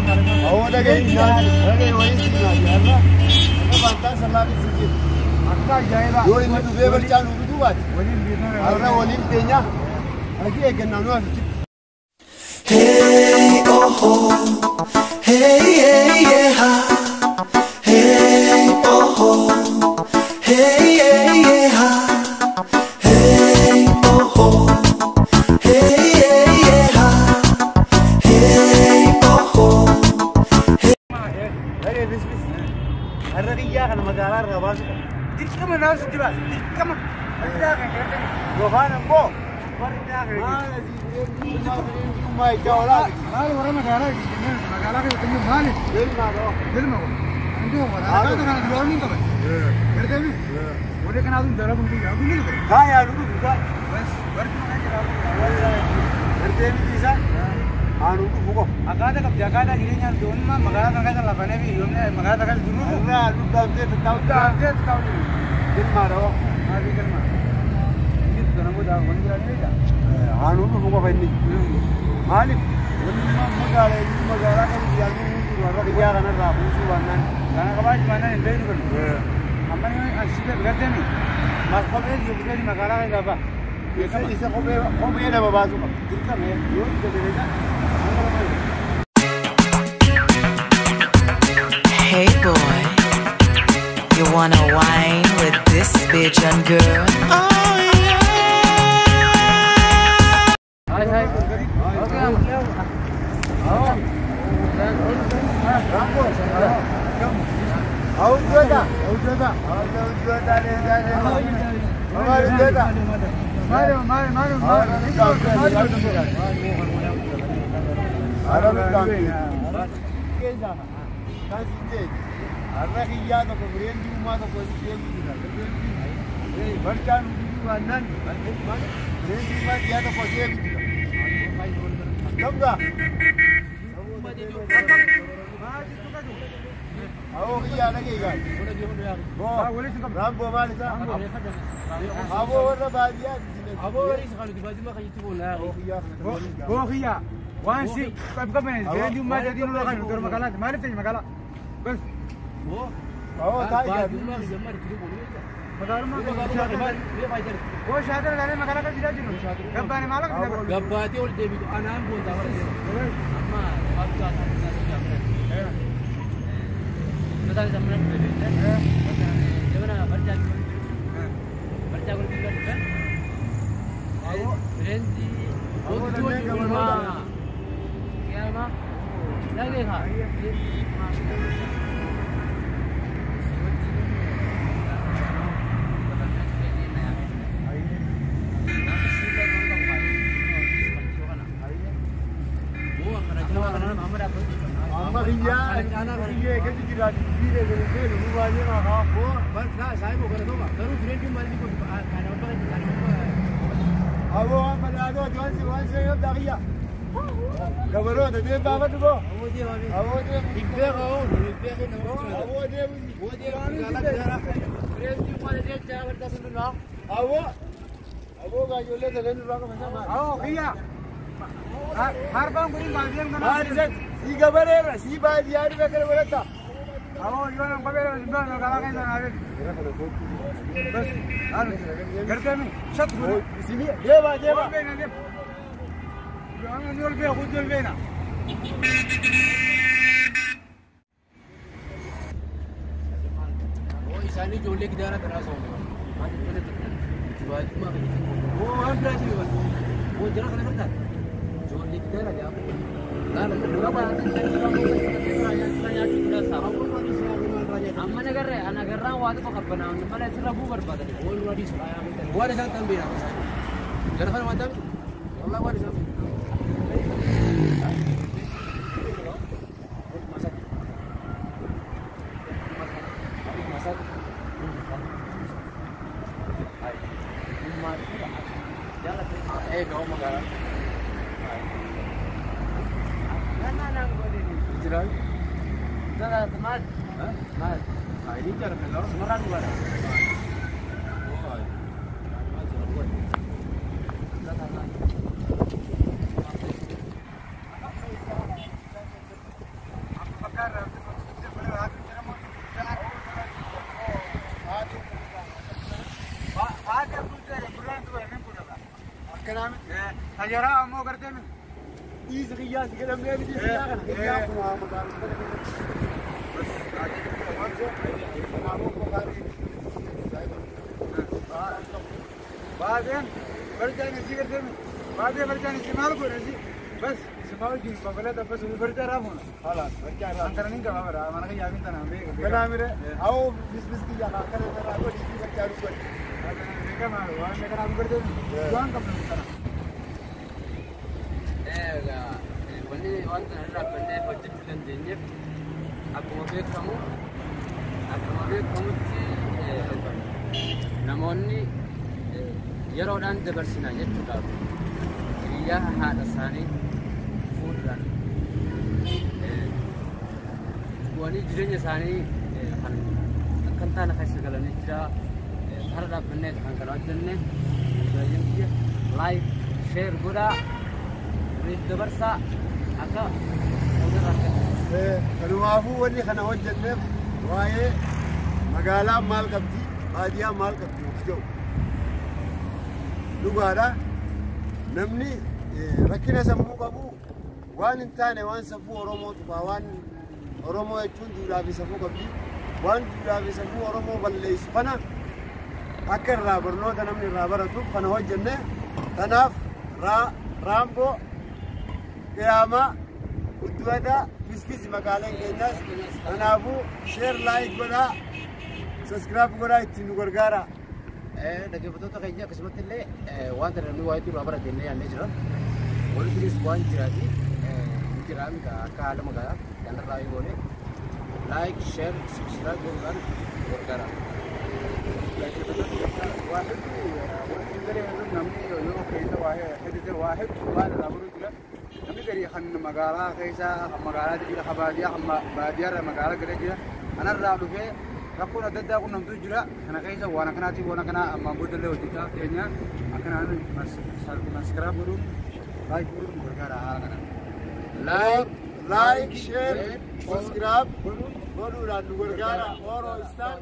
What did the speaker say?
Awoo dhagahi dhagahi wayii siinaa har'a faantaa salaafi si jiru. Akka ajaa'ibaa. Yoo inni dhufee barcaa nu bituu baate Waliin beekna. har'a waliin teenyaa hojii eeggannaa nu hafitti. Hey, oh, oh. Hey, hey, yeah. Hey, oh, oh. Hey, hey, yeah. Hey, oh, oh. Hey, hey, yeah. Hey, oh, oh. Dhagahi bisbis har'a xiyyaa kana magaalaa irraa baasu qaba. Dirqama naaf sitti baasa. Dirqama. Barcaa kan gartee. Yookaan ammoo Barcaa kan. maal asii fireenjii ummaa ijaa olaa Maal warra magaalaa magaalaa keessatti maali? deemaa qaba. Galma kun. Andoo wala. Akkaataa kana duraan hin qaban. Gartee mi? Warri kanaatu darabuun biyya kun ni dhufe. Kaayaa nu dhufu kaa. Bas barcuma kan jedhamu. Gartee miti isaa haanuu dhufu qofa. Akkaataa qabdi akkaataa jireenyaa doonummaa magaalaa kana keessa lafanee fi yoomne magaalaa kana keessa jirru. Irraa nu dhaamtee tattaa'u Dhaabdee taa'u. Galmaa dhawaa. Maalii galma? Inni namoota wanti jiraan ni beekaa. Haanuu dhufu qofa inni. Maaliif? Wanni magaalaa inni magaalaa kan ijaaruu hin jiru har'a xiyyaa kanarraa buusuu baannaan. Kana qabaachuu baannaan hin beeknu galma. Amma inni asii gartee mi? Mas kophee jiru bitee magaalaa keessaa ba'a. Isa kophee kophee nama baasuu qaba. Dirqama. Yoo itti beekaa. Hey boy, you wanna wine with this bitch and girl? Hai hai. Awujoota. Awujoota. Awujoota leesaa. Awujoota. Maali maali maali maali. Har'a xiyyaa tokko fireenjii ummaa tokko si deemuu jira. Barcaan hunduu baannaan fireenjii ummaa xiyyaa tokko si eegu jira. Akkamgaa? Awoo xiyyaa dhagee gaal. Raamboo maal isaa? Aboo warra baadiyyaa. Aboo warri isa kan baadiyyaa kan jiru boona. Booxiyyaa waan si qabqabane jireenyi ummaa jedhii nurra kan gara magaalaati maaliif ta'e magaalaa bas Awoo taa'igaa. Baadiyyaa kan jiru boona. magaalummaa boo shaatara taanee magaalaa kan jiraa jiru gabbaane maal akka dabalu Gabbaatee ol deebitu anaan boontaa bara deema. Amma abduu haasaan isaa Mataan isaa mana dhufe beekte. Jabana barcaa barcaa gurguddaa dhufe. Fireenji hojii hojii Kiyama dhagee kaa. Amma xiyyaa xiyyaa eegatti jiraatu biyya eegatti beelu nu baay'ee maqaa. Aboo waan fadhaatoo waan si waan si yoo xiyyaa. Gabaroota deem baafadhu boo. Aboo deem. Aboo deem. Aboo. Aboo ijoollee sadan irraa qaban sama. Awoo kiyyaa harbaan kun baadiyyaa kana Maal isa si gabareera si baadiyyaa dhufe kana godhatta. Awoo yoo nama qabeera hin magaalaa keessa naafee bas gartee mi shat godhe Isin deema deema. ol beena deem yoo ol beeku ol beena. Isaanii ijoollee gidaara karaa sooma. Maal ijoollee tokko baadiyyaa kan jiru. Waan biraa jiru. Waan jara kana gargaara. Ijoollee gidaara jaamu. Amma nagarree anagarraan waa tokko qabbanaa malee sirra buu barbaadan. Waan isaan ta'an beekna. Jara kana waan ta'an wallah waan isaan. Ajara ammoo gartee miti. Dhiisi kiyyaa si jedhamee miti kiyyaa kana kiyyaa kuma magaalaa Baadeen barjaan isii gartee miti. Baadee barjaan isii maal godhe isii bas isuma wajjin konkolaataa bas barjaa raafuuna. Halas barjaa raafuuna. Antana nin qaba bara mana kiyyaa min tanaan beeka. Kanaa mire awoo bisbis kiyyaa akkana irraa godhi barjaa godhi. Beekamaa waan kanaan gartee miti. Waan qabnu tana. Egaa wanni wanta irraa bannee hojjechuu dandeenyeef akkuma beekamu akkuma beekamutti namoonni yeroodhaan dabarsina jechuudhaaf hiriyaa haadha isaanii fuudhuudhaan bu'anii jireenya isaanii kan akka hin taane keessa galanii jira. Hara dhaabbannee kan kana hojjenne like share godhaa. Dabarsaa akka Kanumaafuu wanni kana hojjenneef waa'ee magaalaa maal qabdi baadiyyaa maal qabdi of jedhu dhugaadha. Namni rakkina sammuu qabu waan hin taane waan safuu Oromoo tuqaa waan Oromoo jechuun duudhaa fi safuu qabdi waan duudhaa fi safuu Oromoo balleessu kana akka irraa barnoota namni irraa baratuuf kana hojjenne. Kanaaf raamboo qiyaamaa udduwata fisfisi magaalaan keenyaas kanaafuu share like godhaa subscribe godhaa ittiin nu gargaara. Dhaggeeffattoota keenya akkasumatti illee wanta namni waa'ee duraa barate illee yaadnee jira. Walii jiris waan jiraati. Jiraan akka haala magaalaa kanarraa goone like share subscribe godhuudhaan gargaara. Waa hedduu wanti galee hedduu namni yoo keessa waa hedduu waa hedduu waan irraa baruu jira. Namni garii kan magaalaa keessa kan magaalaa jira kan baadiyyaa kan baadiyyaarra magaalaa galee jira. Kanarraa dhufee rakkoon adda addaa qunnamtu jira. Kana keessa waan akkanaatiif waan akkanaa ammaan boodallee hojjechaa keenya akkanaan subscribe godhuun like godhuun gargaara haala kanaan. Like share subscribe godhuudhaan nu gargaara. Oro Star.